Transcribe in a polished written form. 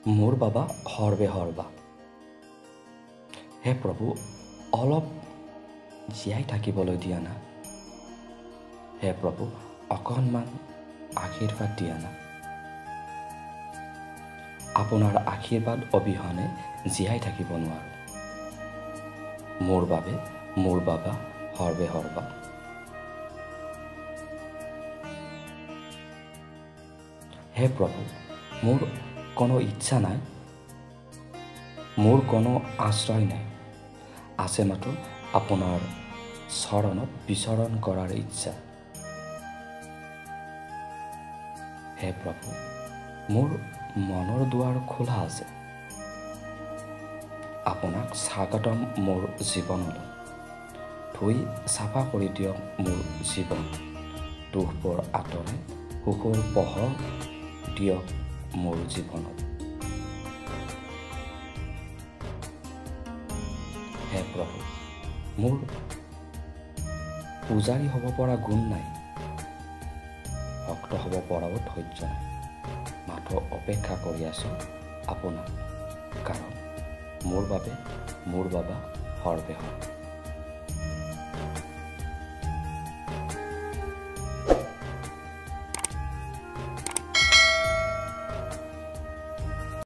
মোৰ বাবা সৰ্বে সৰ্বা। হে প্ৰভু, অলপ জীয়াই থাকিবলৈ দিয়া না। হে প্ৰভু, অকণমান আশীৰ্বাদ দিয়া না। আপোনাৰ আশীৰ্বাদ অবিহনে জীয়াই থাকিব নোৱাৰোঁ। মোৰ বাবে মোৰ বাবা সৰ্বে সৰ্বা। হে প্ৰভু, মোৰ কোনো ইচ্ছা নাই, মোৰ কোনো আশ্ৰয় নাই, আছে মাথো আপোনাৰ চৰণত বিচৰণ কৰাৰ ইচ্ছা। হে প্ৰভু, মোৰ মনৰ দুৱাৰ খোলা আছে, আপোনাক স্বাগতম মোৰ জীৱনলৈ। ধুই চাফা কৰি দিয়ক মোৰ জীৱন, দুখবোৰ আঁতৰাই সুখৰ পোহৰ দিয়ক মোৰ জীৱনত। হে প্ৰভু, মোৰ পূজাৰী হ'ব পৰা গুণ নাই, ভক্ত হ'ব পৰাও ধৈৰ্য নাই, মাথো অপেক্ষা কৰি আছোঁ আপোনাক, কাৰণ মোৰ বাবে মোৰ বাবা সৰ্বে সৰ্বা।